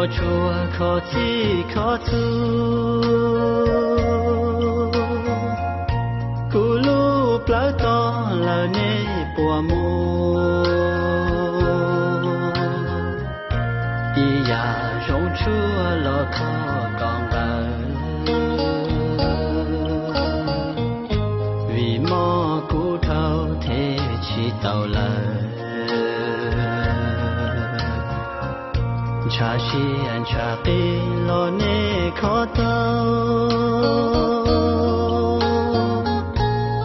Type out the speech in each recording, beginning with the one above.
Tshuav kho txhij kho txhua, kuv lub plawv toj lawm nej puas muaj? Ib yam zoo tshuaj los kho kom nqaws, vim mob kuv dhau them tsis tau lawm. Ntshav siab ntshav qis los nej kho tau,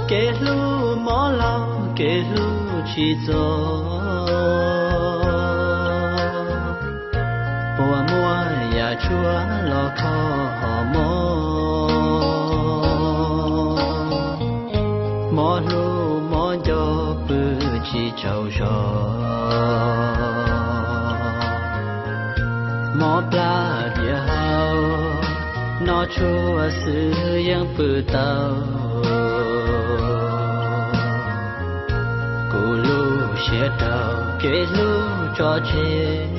kev hlub mob laug kev hlub tsis txog, puas muaj yam tshuaj los kho hom mob? Mob hlub mob nco pw tsis tsaug zog, mob plab diav hau, noj tshuaj xwb yeej pw tau. Kuv lub siab rau kev hlub tso tseg,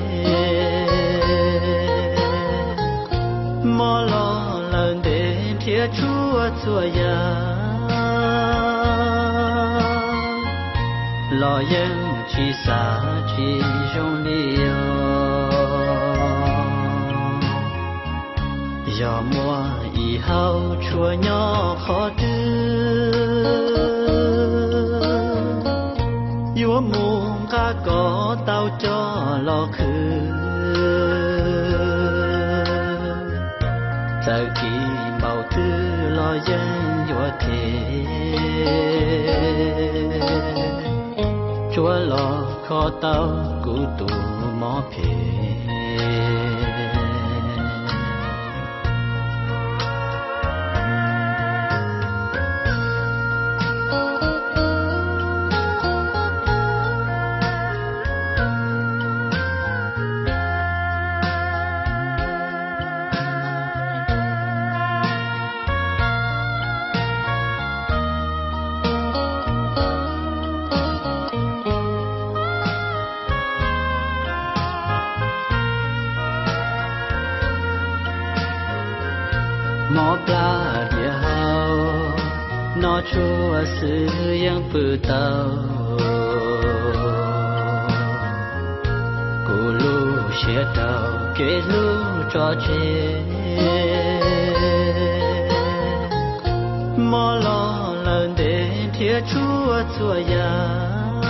mob los lawm ntev nrhiav tshuaj txhua yam, los yeej tsis xav tsis zoo li os. Yog muaj ib hauv tshuaj nyob qhov twg, yuav mus nqa kom tau coj los khwv. Txawm kis npaum twg los yeej yuav them, tsuav los kho tau kuv tus mob phem. Mob plab diav hau, noj tshuaj xwb yeej pw tau. Kuv lub siab rau kev hlub tso tseg, mob los lawm ntev nrhiav tshuaj txhua yam,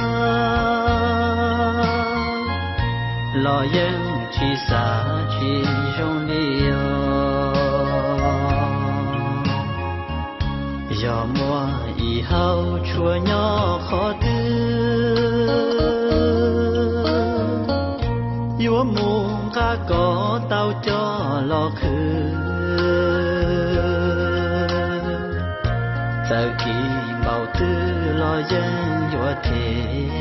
los yeej tsis xav tsis zoo li os. Yog muaj ib hauv tshuaj nyob qhov twg, yuav mus nqa kom tau coj los khwv. Txawm kis npaum twg los yeej yuav them,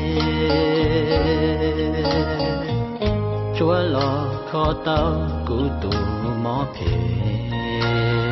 tsuav los kho tau kuv tus mob phem.